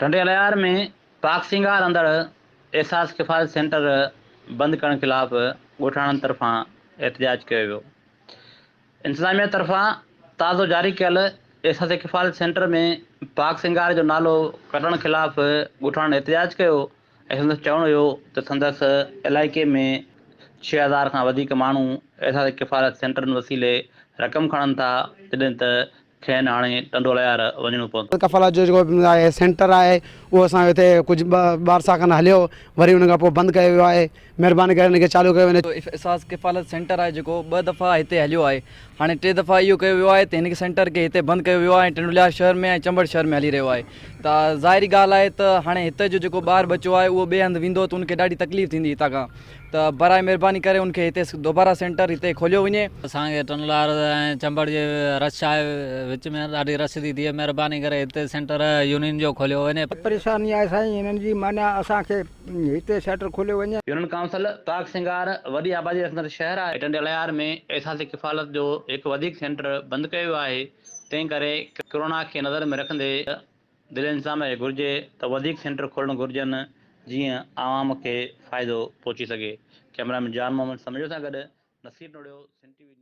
ٽنڊي الهيار ۾ پاڪ سينگار اندڙ احساس ڪفايت سينٽر بند ڪرڻ خلاف ڳوٺاڻن طرفان احتجاج ڪيو ويو. انتظاميا طرفان تازو جاري ڪيل احساس ڪفالت سينٽر ۾ پاڪ سينگار جو نالو ڪڍڻ خلاف ڳوٺاڻن احتجاج ڪيو ۽ سندس چوڻ هيو ته سندس علائقي ۾ 6000 کان وڌيڪ ماڻهو احساس ڪفالت سينٽرن وسيلي رقم کڻن ٿا جڏهن ته کين هاڻي ٽنڊو الهيار وڃڻو پوندو. ڪفالت جو جيڪو آهي سينٽر آهي اهو اسان جو هتي ڪجهه ٻه عرصا کن هليو وري ان کان پوء بند ڪيو ويو آهي مهرباني ڪري ان کي چالو ڪيو وڃي. احساس ڪفالت سينٽر آهي جيڪو ٻه دفعا هتي هليو آهي هاڻي ٽي دفعا اهو ڪيو ويو آهي ته هن سينٽر کي هتي بند ڪيو ويو آهي ۽ ٽنڊو الهيار شهر ۾ ۽ چمبڙ شهر ۾ هلي رهيو آهي ته ظاهري ڳالهه آهي ته هاڻي هتي جو جيڪو ٻار ٻچو آهي اهو ٻئي هنڌ ويندو ته ان کي ڏاڍي تڪليف ٿيندي هتان کان ته براء مهرباني ڪري ان کي هتي دوباره سينٽر هتي کوليو وڃي. اسان کي ٽنڊلار ۽ چمبڙ جي رش آهي وچ ۾ ڏاڍي رش ٿي ٿئي مهرباني ڪري هتي سينٽر يونين جو کوليو وڃي. پريشاني آهي سائين هنن جي معنيٰ اسان کي هتي سينٽر کوليو وڃي. يونين ڪائونسل پاڪ سينگار وڏي آبادي رکندڙ شهر آهي. ٽنڊي الهيار ۾ احساس ڪفالت جو هڪ وڌيڪ سينٽر بند ڪيو ويو آهي تنهن ڪري ڪرونا کي نظر ۾ رکندي ضلعي انتظاميا کي گهرجي ته وڌيڪ سينٽر کولڻ گهرجن جيئن عوام کي فائدو پهچي سگهي. ڪئميرا مين جان محمد سميجو سان گڏ Naseer Nohriyo, Sindh T V news.